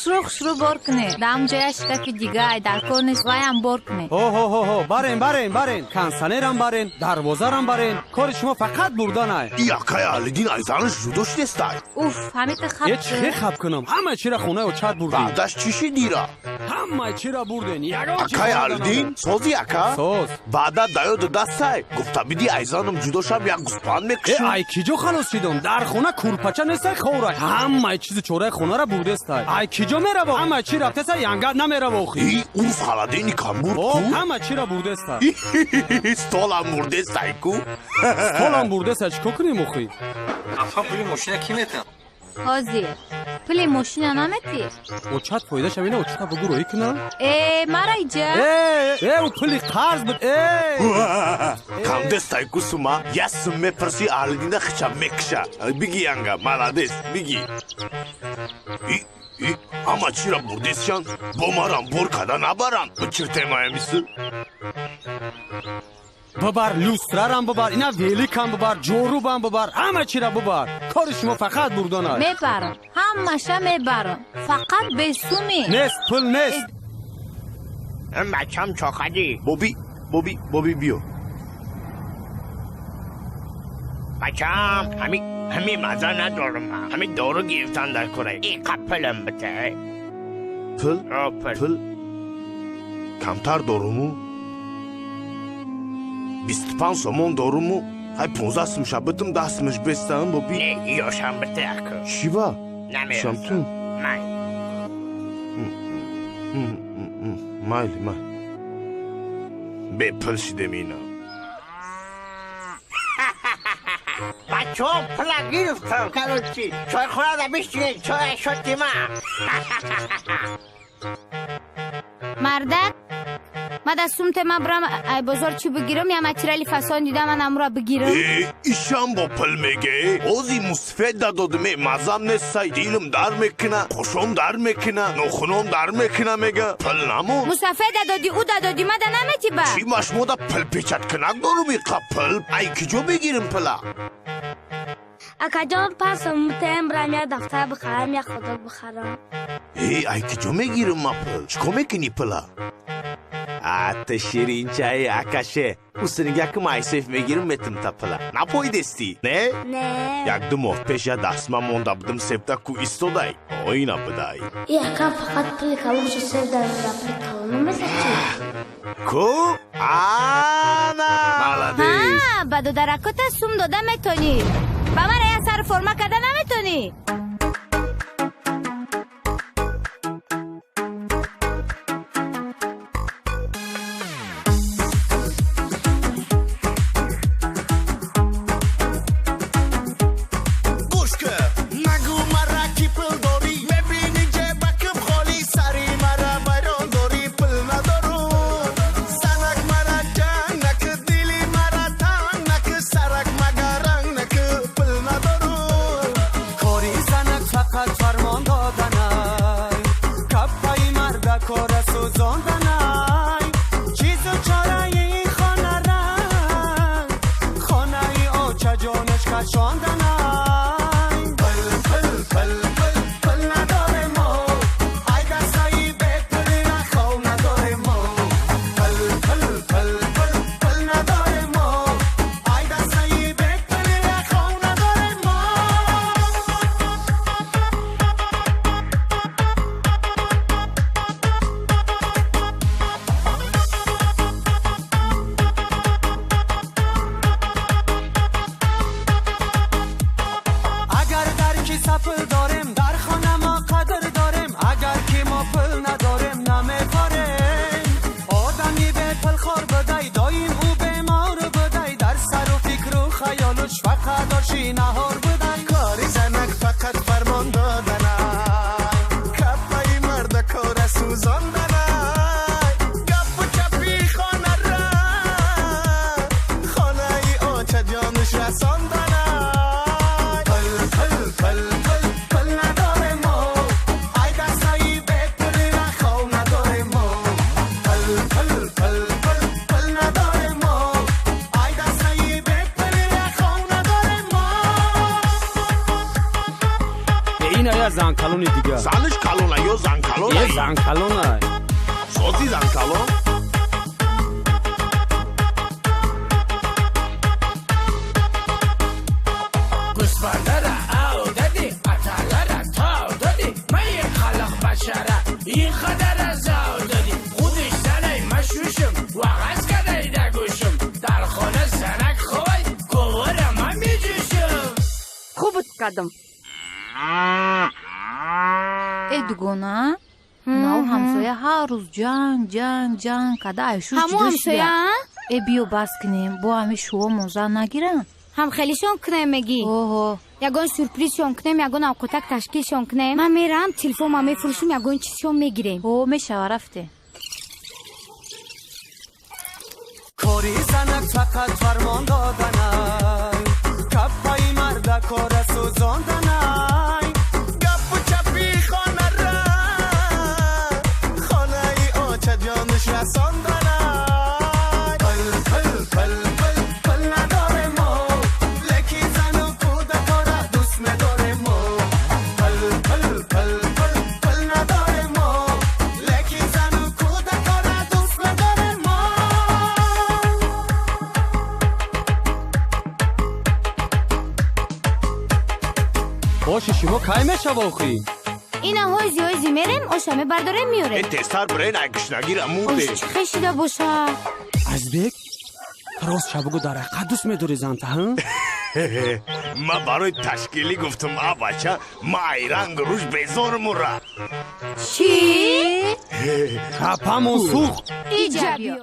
Хушрӯ хушрӯ бор кунед. Дам ҷоя шкафи дига, дар кор нест, ваям бор кунед. Ҳо ҳо ҳо ҳо, барен барен барен, консанерам барен, дарвозарам барен. Кори шумо фақат бурданай. И акай Алидин ай занаш ҷудо шудестай. Уф, ҳамита хап. Е чӣ хап кунам? Ҳама чира хонаи очат бурдем. Баъдаш чӣ шидира? Ҳама чира бурден. Ягон чиз Акай монда Алидин, набуд. сози ака? Соз. Баъда даёду дастай. Гуфта биди ай занам ҷудо шам як гӯспанд Э, мекушам. ай киҷо халос шидом? Дар хона курпача нестай ховрай. Ҳамаи чизи чораи хонара бурдестай. Ай киҷо мераво? Ҳама чи рафтестай, янгат намераво охи. И урф халадини камбур О, ку? ҳама чира бурдестай. Столам бурдестай ку? Столам бурдестай, чӣ кор кунем охи? Афа пули мошина ки метам? Ҳозир. Пули мошина наметӣ? Очат фоидаша бина, очата бугу роҳӣ кунам? Э, мара иҷа. Э, э, ӯ пули қарз буд. Э! Камдестай ку сума? Я сум мепурси Алидина хича мекша. Биги янга, молодец, биги. И, и, ҳама чира бурдесшан, бо марам бор када набаранд. Бичиртемаямисы. Бибар люстрарам бибар, ина великам бибар, ҷорубам бибар, ҳама чира бибар. Кори шумо фақат бурданай. Мебарам. Ҳамаша мебарам. Фақат бесуми. Нест, пул нест. Бачам чохадӣ. Боби, Боби, Боби биё. Бачам, ҳами ҳами маза надорам. Ҳами дору гирифтан дар кора. И қапилам бите. Пул? О, пул. Пул? Камтар доруму? 25 сомон доруму? Ҳай 15 сумша битум, 10 сумш бестам, Боби. Не, ёшам бите аку. Чӣ ба? Намерасам. Шамтун. Май. Майли, майли. Бепул шидем ина. Бачаҳо пула гирифтам. Короче, чойхонада бишинед, чой шоти ма. Мардак, ма да сумте ма брам ай бозор чӣ бигирам, я материали фасон дида ман амура бигирам. Э, ишам бо пул меге? Ози мусфед дадодиме, мазам нестай, дилам дар мекуна, қошом дар мекуна, нохуном дар мекуна мега. Пул намон. Мусафед дадоди, ӯ дадоди, ма да намети ба. Чӣ машмода пул печаткунак дорум иқа пул? Ай киҷо бигирим пула? Акаҷон, пас мутаем брам як дафтар бихарам, як худок бихарам. Э, ай киҷо мегирим ма пул? Чӣ кор мекунӣ пула? Ата ширинчаи акаше. Усинига ки майсеф мегирим метим та пула. Напоидестӣ, не? Не. Як ду моҳ пеш я дастма монда будим сефта ку истодай. Оина будай. И акам фақат пули калоншо сеф дарора, пули калон намезачи. Ку? Ана! Молодец! Ҳа, ба додаракота сум дода метонӣ. Ба мара як сар форма карда наметонӣ. Гӯш кун, нагӯ мара ки пул дорӣ, мебинӣ ҷебакам холӣ, сари мара вайрон дорӣ, пул надорум. Занак мара ҷанг накӣ, дили мара танг накӣ, сарак магаранг накӣ, пул надорум. Кори занак фақат фармон доданай, каппаи мардакора сӯзонданай, чизу чораи хонара хонаи очаҷонаш кашонданай. Пул, пул, пул, пул, пул надорем мо, ай дастаи бепули рахов надорем мо. Пул, пул, пул, пул, пул надорем мо, ай дастаи бепули рахов надорем мо. Агар дар киса пул дорем, дар хона мо қадр дорем, агар ки мо пул надорем, намефорем. Одами бепул хор будай, доим ӯ бемор будай, дар сару фикру хаёлуш фақат оши наҳор будай. Кори занак фақат фармон доданай, каппаи мардакора сӯзонданай, гапу чапи хонара хонаи очаҷонаш расонданай. Пул, пул, пул, пул, пул надорем мо, ай дастаи бепули рахов надорем мо. Пул, пул, пул, пул, пул надорем мо, ай дастаи бепули рахов надорем мо. Я занкалони дига. Занаш калона ё занкалона? Е, занкалона. Сози занкалон? Гӯсфандара ав дадӣ, аталара тав дадӣ, ман халақ башара ин қадар азав дадӣ. Худиш занай ма шушум вағаз кадай дагӯшум, дар хона занак ховай говора ма меҷӯшум. Хубут кардам. Э, дугона, нав ҳамсоя ҳар рӯз ҷанг, ҷанг, ҷанг када, айшуш Ҳамун ҷудо ҳамсоя? шуда. Э, биё бас кунем, бо ҳами шуо моза нагирам. Ҳам хелишон кунем мегӣ? Оҳо. Ягон сюрпризшон кунем, ягон авқотак ташкилшон кунем. Ман мерам, телефонма мефурӯшум, ягон чизшон мегирем. О, мешава, рафте. Кори занак фақат фармон доданай, каппаи мардакора сӯзонданай. Гапу чапи хонара хонаи очаҷонаш расонданай. Пул, пул, пул, пул, пул надорем мо, лекин зану кӯдакора дӯст медорем мо. Пул, пул, пул, пул, пул надорем мо, лекин зану кӯдакора дӯст медорем мо. Оши шумо кай мешава охӣ? Ина ҳози ҳози мерем, оша мебардорем, Э, меорем. тезтар бирен, ай гушнагира мурде. Ош чӣ хешида боша? Азизбек, рост ша бугӯ, дар ҳақиқат дӯст медорӣ занта, ҳа? Ма барои ташкилӣ гуфтум, а бача, ма айранг руш безорум ура. Чӣ? Хапамон сӯхт. Иҷа биё.